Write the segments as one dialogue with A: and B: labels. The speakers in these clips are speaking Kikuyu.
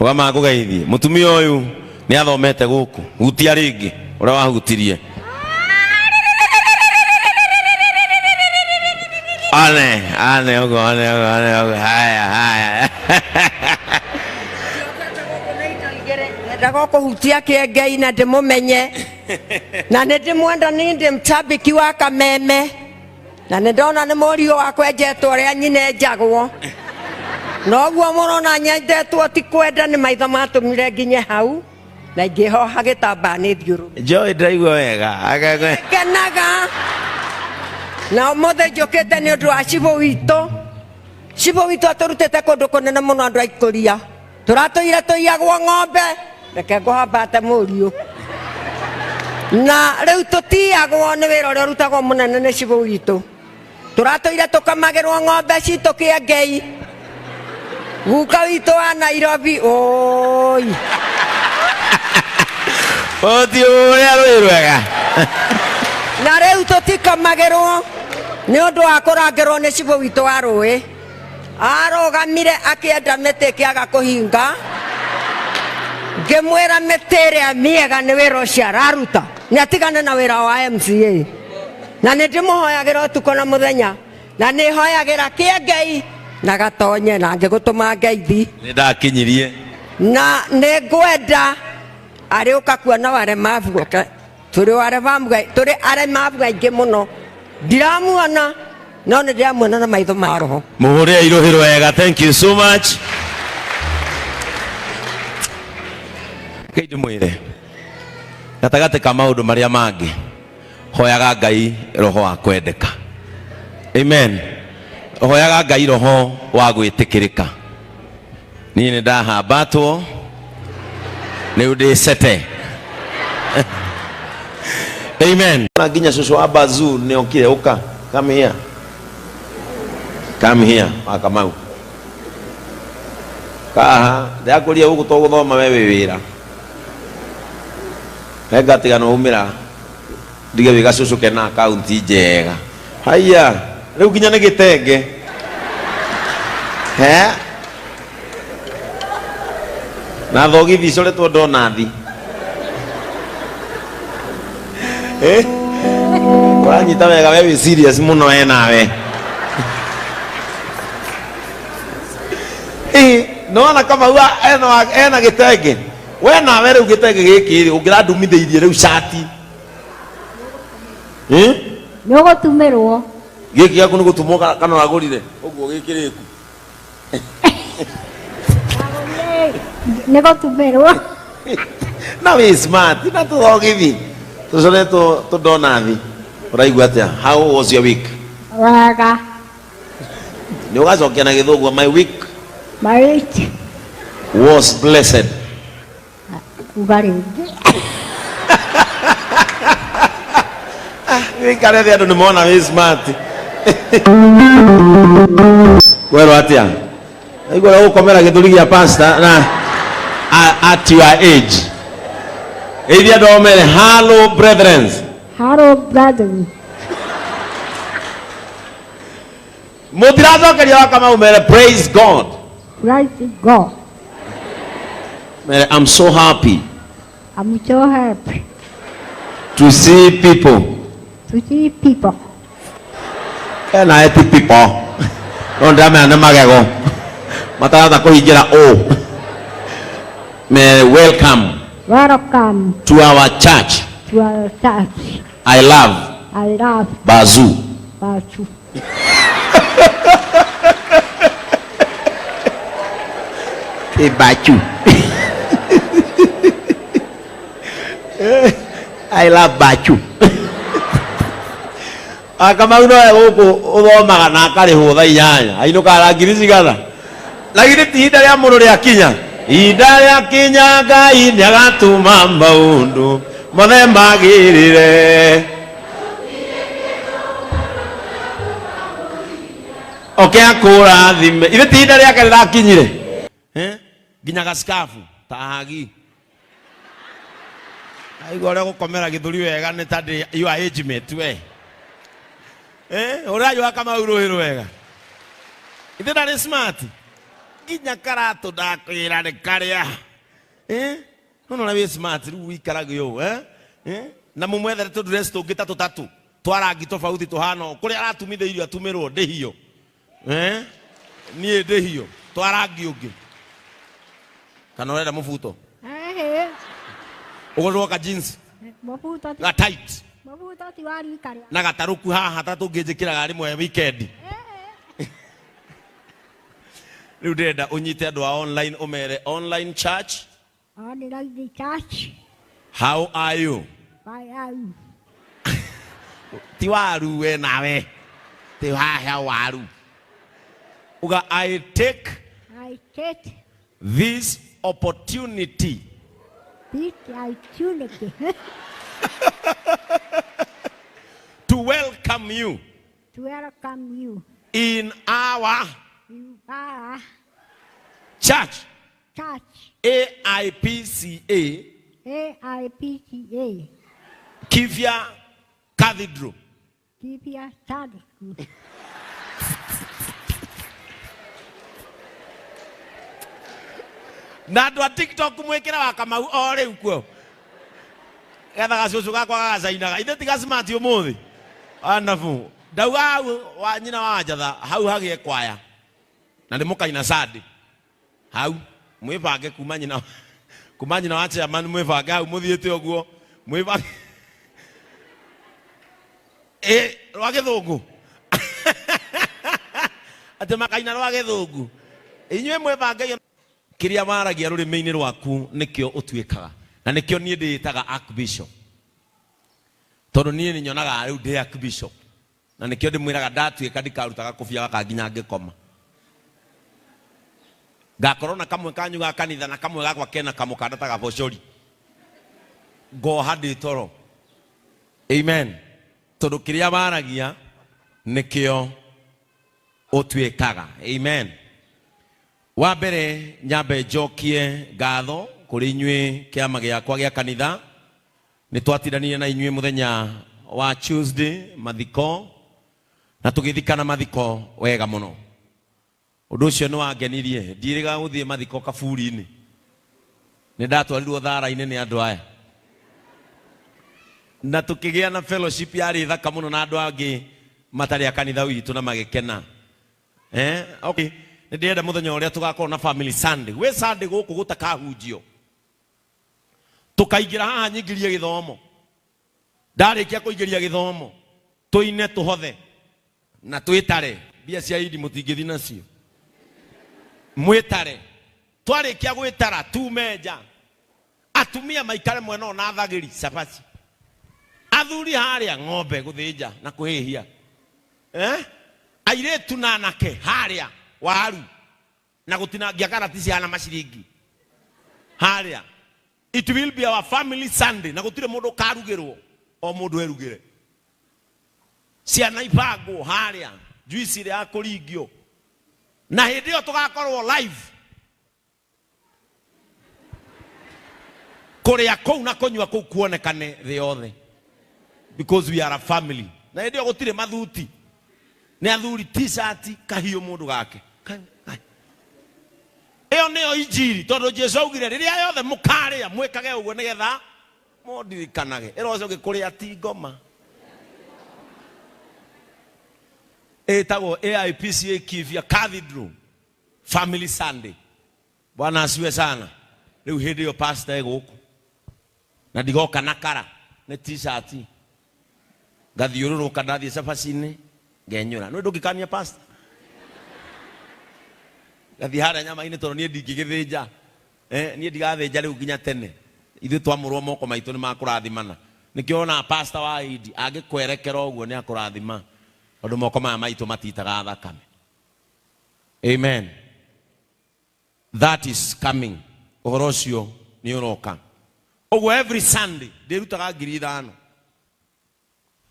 A: Rũgama ngũgeithie. Mũtumia ũyũ nĩ athomete gũkũ. Hutia rĩngĩ ũrĩa wahutirie. One, one ũguo, one ũguo, one ũguo. Haya, haya.
B: Nyendaga kũhutia kĩengei na ndĩmũmenye na nĩ ndĩmwenda nĩ ndĩ mshabiki wa kameme na nĩ ndona nĩ mũriũ wakwa enjetwo ũrĩa nyina enjagwo noguo mũrona nyendetwo ti kwenda nĩ maitho matũmire nginye hau na ingĩhoha gĩtambaa nĩ thiũrũrũke.
A: Joy ndĩraigua wega.
B: Ngenaga na ũmũthĩ njũkĩte nĩ ũndũ wa cibũ witũ. Cibũ witũ atũrutĩte kũndũ kũnene mũno andũ a ikũria. Tũratũire tũiyagwo ng'ombe, reke ngũhambate mũriũ. Na rĩu tũtiyagwo nĩ wĩra ũrĩa ũrutagwo mũnene nĩ cibũ witũ. Tũratũire tũkamagĩrwo ng'ombe citũ kĩengei. Guka witũ wa Nairobi, ũi.
A: Ũti ũrĩa rũĩ rwega.
B: Na rĩu tũtikamagĩrwo nĩ ũndũ wa kũrangĩrwo nĩ cibũ witũ wa rũĩ. Arũgamire akĩenda mĩtĩ ĩkĩaga kũhinga. Ngĩmwĩra mĩtĩ ĩrĩa mĩega nĩ wĩra ũcio araruta, nĩ atigane na wĩra wa MCA. Na nĩ ndĩmũhoyagĩra ũtukũ na mũthenya, na nĩ hoyagĩra kĩengei na gatonye na ngĩgũtũma ngeithi.
A: Nĩ ndakinyirie.
B: Na nĩ ngwenda arĩũka kuona waremavu oke. Tũrĩ aremavu, tũrĩ aremavu aingĩ mũno. Ndiramuona no nĩ ndĩramuona na maitho ma roho.
A: Mũhũrĩre irũhĩ rwega. Thank you so much. Kei ndĩmwĩre gatagatĩ ka maũndũ marĩa mangĩ hoyaga Ngai roho wa kwendeka. Amen. Hoyaga Ngai roho wa gwĩtĩkĩrĩka. Niĩ nĩ ndahambatwo rĩu ndĩ cete. Amen. Na nginya cũcũ wa Bazoo nĩ okire ũka. Come here. Come here, wa Kamau. Kaha, ndĩrakũria gũkũ to gũthoma we wĩ wĩra. Hengatiga no umĩra ndige wĩ gacũcũ kena akaunti njega. Haiya, rĩu nginya nĩ gĩtenge. He? Na thogithi icoretwo ndonathi. Eh? Ũranyita wega we wĩ serious mũno we nawe. Eh, nĩwona Kamau ena gĩtenge. We nawe rĩu gĩtenge gĩkĩ rĩ ũngĩrandumithĩirie rĩu cati. Eh?
C: Nĩ ũgũtumĩrwo.
A: Gĩkĩ gĩaku nĩ gũtumwo kana ũragũrire ũguo gĩkĩrĩku.
C: Nĩ gũtumĩrwo.
A: Na wĩ smart na tũthogithi tũcoretwo tũndonathi. Ũraigua atĩa? How was your week?
C: Wega.
A: Nĩ ũgacokia na gĩthũngũ my week
C: My week
A: was blessed.
C: Uga rĩngĩ.
A: Wĩkare thĩ andũ nĩ mona wĩ smart. Werwo atĩa? Aigua ũrĩa ũgũkomera gĩthũri gĩa pastor na at your age. Ĩithia andũ ao mere hello brethren.
C: Hello brethren.
A: Mũtiracokeria wa Kamau mere praise God.
C: Praise God.
A: Mere I'm so happy.
C: I'm so happy.
A: To see people.
C: To see people.
A: Ena eti people. No ndĩramenya nĩ magego. Matarahota kũhingĩra ũ. Mere welcome.
C: Welcome.
A: To our church.
C: To our church.
A: I love.
C: I love.
A: Bazoo.
C: Bazoo.
A: Bachu. I love Bachu. Akamau nowe gũkũ ũthomaga na akarĩhwo thaa inyanya ainũkaga na ngiri cigana na githĩ ti ihinda rĩa mũndũ rĩakinya ihinda rĩakinya Ngai nĩagatũma maũndũ mothe magĩrĩre oke akũrathime ithe ti ihinda rĩake rĩrakinyire. Eh? Nginya gacikabu ta hagi aigua ũrĩa gũkomera gĩthũri wega nĩ ta ndĩ you are age mate we. Eh, ũrayua Kamau rũĩ rwega ithe ndarĩ smart. Nginya karatũ ndakwĩra nĩ karĩa. Eh? No na wĩ smart rĩu wĩikarage ũũ, eh? Eh? Na mũmwethere tũdress tũngĩ ta tũtatũ twa rangi tofauti tũhana ũũ. Kũrĩa aratumithĩirio atumĩrwo ndĩhio. Eh? Niĩ ndĩhio twa rangi ũngĩ. Kana ũrenda mũbuto?
C: Ehe.
A: Ũgũrĩrwo ka jeans
C: Mũbuto ti
A: ga tight
C: mũbuto ti wa rika rĩa.
A: na gatarũku haha ta tũngĩnjĩkĩraga rĩmwe weekend.
C: Ehe.
A: Rĩu ndĩrenda ũnyite andũ a online ũmere online church,
C: Online church.
A: how are you?
C: Why are you?
A: Ti waru we nawe. Ti haha waru. Uga I take
C: I take
A: this opportunity
C: this opportunity
A: to welcome you
C: to welcome you
A: in our
C: in our
A: church,
C: church,
A: AIPCA
C: AIPCA,
A: Kivya Cathedral.
C: Kivya Cathedral.
A: Na andũ a TikTok mwĩkĩre wa Kamau o rĩu kuo getha gacũcũ gakwa gagacainaga ithe tiga smart ũmũthĩ anabu ndauga hau wa nyina wa njatha hau hagĩe kwaya na nĩ mũkaina Sunday hau mwĩbange kuma nyina wa chairman mwĩbange hau mũthiĩte ũguo mwĩbange ĩ rwa gĩthũngũ atĩ makaina rwa gĩthũngũ inyuĩ mwĩbange kiria waragia rũrĩmĩ-inĩ rwaku nĩkĩo ũtuĩkaga na nĩkĩo niĩ ndĩĩtaga archbishop tondũ niĩ nĩ nyonaga rĩu ndĩ archbishop na nĩkĩo ndĩmwĩraga ndatuĩka ndikarutaga kũbia gaka nginya ngĩkoma ngakorwo na kamwe kanyu ga kanitha na kamwe gakwa kena kamũkanda ta gabocori ngoha ndĩ toro. Amen. Tondũ kĩrĩa waragia nĩkĩo ũtuĩkaga. Amen. Wa mbere nyambe njokie ngatho kũrĩ inyuĩ kĩama gĩakwa gĩa kanitha. Nĩ twatindanire na inyuĩ mũthenya wa Tuesday mathiko na tũgĩthikana mathiko wega mũno. Ũndũ ũcio nĩ wangenirie. Ndiĩrĩgaga gũthiĩ mathiko kaburi-inĩ. Nĩ ndatwarirwo thara-inĩ nĩ andũ aya. Na tũkĩgĩa na fellowship yarĩ thaka mũno na andũ angĩ matarĩ a kanitha witũ na magĩkena. Okay. Nĩ ndĩrenda mũthenya ũrĩa tũgakorwo na family Sunday. Gwĩ Sunday gũkũ gũtakahunjio. Tũkaingĩra haha nyingĩrie gĩthomo. Ndarĩkia kũingĩria gĩthomo, tũine tũhothe na twĩtare. Mbia cia Idi mũtingĩthiĩ nacio. Mwĩtare. Twarĩkia gwĩtara tume nja. Atumia maikare mwena ũyũ na thagĩri cabaci. Athuri harĩa ng'ombe gũthĩnja na kũhĩhia. Airĩtu na anake harĩa waru na gũtinangia karati cihana maciringi harĩa. It will be our family Sunday na gũtirĩ mũndũ ũkarugĩrwo, o mũndũ erugĩre. Ciana ibangwo harĩa juice ĩrĩa ya kũringio na hĩndĩ ĩyo tũgakorwo live kũrĩa kũu na kũnyua kũu kuonekane thĩ yothe because we are a family. Na hĩndĩ ĩyo gũtirĩ mathuti, nĩ athuri t-shirt kahiũ mũndũ gake. Ĩyo nĩyo injiri tondũ Jesu augire rĩrĩa yothe mũkarĩa mwĩkage ũguo nĩgetha mũndirikanage. Ĩro ũcio ũngĩ kũrĩa ti ngoma. Ĩtagwo AIPCA Kivya Cathedral Family Sunday. Bwana asiwe sana. Rĩu hĩndĩ ĩyo pastor egũkũ na ndigoka na kara nĩ t-shirt ngathiũrũrũka ndathiĩ cabaci-inĩ ngenyũra. Nĩ ndũngĩkania pastor ngathiĩ harĩa nyama-inĩ tondũ niĩ ndingĩgĩthĩnja. Niĩ ndigathĩnja rĩu nginya tene. Ithuĩ twamũrwo moko maitũ nĩ makũrathimana. Nĩkĩo wonaga pastor wa Idi angĩkwerekera ũguo nĩ akũrathima tondũ moko maya maitũ matitaga thakame. Amen. That is coming. Ũhoro ũcio nĩ ũroka. Ũguo every Sunday ndĩrutaga 5,000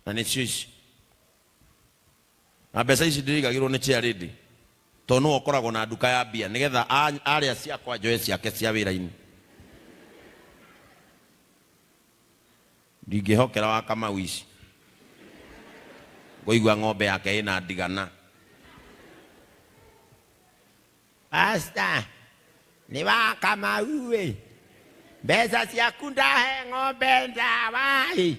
A: na nĩcio ici. Na mbeca ici ndĩrigagĩrwo nĩ chair lady tondũ nĩwe ũkoragwo na nduka ya mbia nĩgetha arĩa ciakwa njoe ciake cia wĩra-inĩ. Ndingĩhokera wa Kamau ici. Ngũigua ng'ombe yake ĩna ndigana. Pastor, nĩ wa Kamau ĩ, mbeca ciaku ndahe ng'ombe ndawa ĩ.